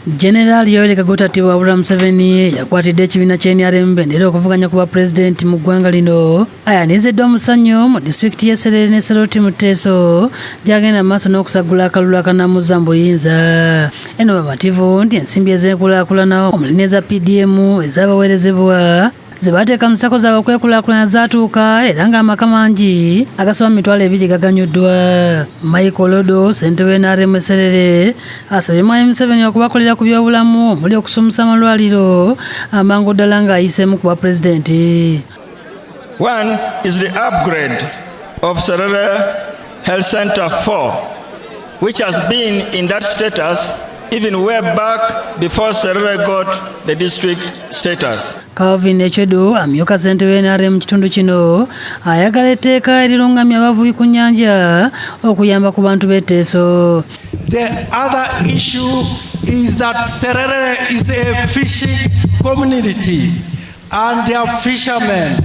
General Yoweri Kaguta Tibuhaburwa Museveni yakwatidde ekibiina kya NRM bendera okuvuganya ku bwapulezidenti mu ggwanga lino ayaniziddwa mu ssanyu mu disitulikiti y'e Serere ne Soroti mu Teso gy'agenda mu maaso n'okusaggula akalulu akanamuzza mu buyinza. Eno bamativu nti ensimbi ez'enkulaakulana omuli n'eza PDM ezaabaweerezebwa ze baateeka mu SACCO zaabwe okwekulaakulanya zaatuuka era ng'amaka mangi agasoba mu 20,000 gaganyuddwa. Michael Odo, ssentebe w'NRM e Serere, asabye Mwami Museveni okubakolera ku byobulamu omuli okusumusa amalwaliro amangu ddala ng'ayiseemu ku bwapulezidenti. One is the upgrade of Serere Health Center 4, which has been in that status even way back before Serere got the district status. Calvin Echedu amyuka ssentebe w'NRM mu kitundu kino ayagala etteeka erirungamya abavubi ku nnyanja okuyamba ku bantu b'e Teso. The other issue is that Serere is a fishing community and they are fishermen.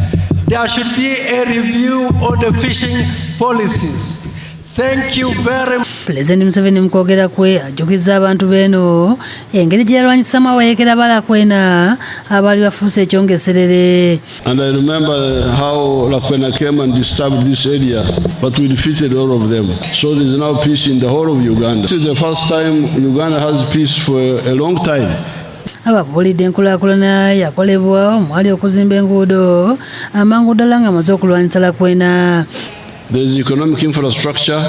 There should be a review on the fishing policies. Thank you very much. Pulezidenti Museveni mu kwogera kwe ajjukizza abantu b'eno engeri gye yalwanyisamu abayeekera ba Lakwena abaali bafuuse ekyongeserere. And I remember how Lakwena came and disturbed this area, but we defeated all of them. So there is now peace in the whole of Uganda. This is the first time Uganda has peace for a long time. Ababuulidde enkulaakulana yakolebwa omwali okuzimba enguudo amangu ddala ng'amaze okulwanyisa Lakwena. There is economic infrastructure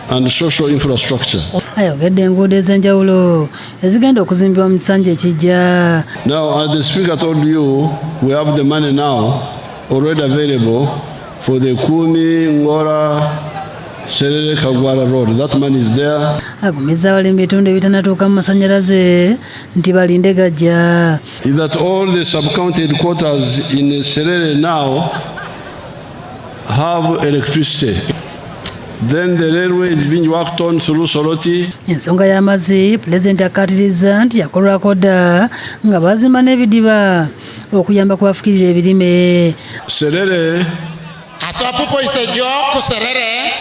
and social infrastructure. Ayogedde enguudo ez'enjawulo ezigenda okuzimbibwa mu kisanja ekijja. Now, as the speaker told you, we have the money now already available for the Kumi, Ngora, Serere Kagwara Road. That money is there. Agumizza abali mu bitundu ebitanatuuka mu masannyalaze nti balinde gajja. Is that all the sub-county headquarters in Serere now have electricity. Then the railway is being worked on through Soroti. Ensonga y'amazzi pulezidenti akkaatiriza nti yakolwako dda nga bazimba n'ebidiba okuyamba ku bafukirira ebirime. Serere Asopupo isejo Serere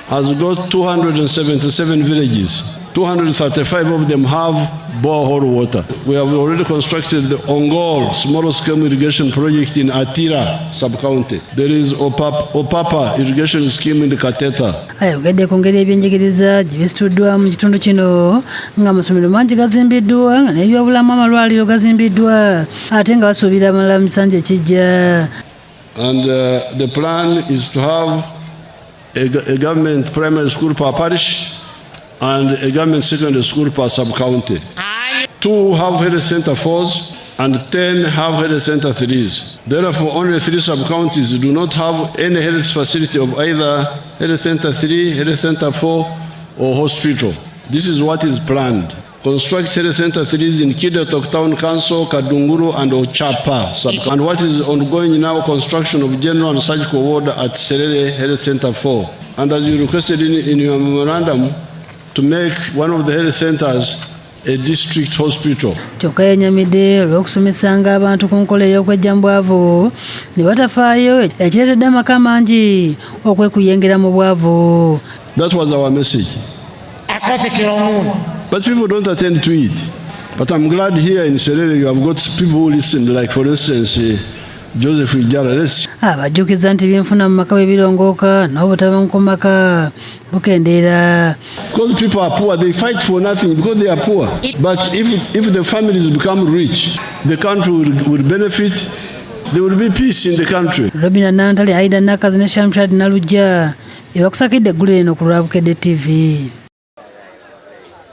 has got 277 villages. 235 of them have borehole water. We have already constructed the Ongol small scale irrigation project in Atira sub-county. There is Opapa irrigation scheme in the Kateta. Ayogedde ku ngeri ebyenjigiriza gye bisituddwa mu kitundu kino ng'amasomero mangi gazimbiddwa nga n'ebyobulamu amalwaliro gazimbiddwa ate nga basuubira amalala mu kisanja ekijja. And the plan is to have a government primary school per parish and a government secondary school per sub-county. Two have health center fours and 10 have health center threes. Therefore, only three sub-counties do not have any health facility of either health center three, health center four, or hospital. This is what is planned. Construct health center threes in Kidetok Town Council, Kadunguru, and Ochapa. And what is ongoing now, construction of general and surgical ward at Serere Health Center 4. And as you requested in your memorandum, to make one of the health centers a district hospital. Kyokka yenyamidde olw'okusomesanga abantu ku nkola ey'okweggya mu bwavu ne batafaayo ekireetedde amaka mangi okwekuyengera mu bwavu. That was our message. Akose kiromun. But people don't attend to it. But I'm glad here in Serere you have got people who listen, like, for instance, Joseph Ijala. Let's Abajjukiza nti ebyenfuna mu maka bwe birongooka n'obutabanguko mu maka bukendeera. Because people are poor, they fight for nothing because they are poor. But if the families become rich, the country will benefit, there will be peace in the country. Robina Nantale, Aida Nakazi ne Shamshad Nalujja ebakusakidde eggulu eno ku lwa Bukedde TV.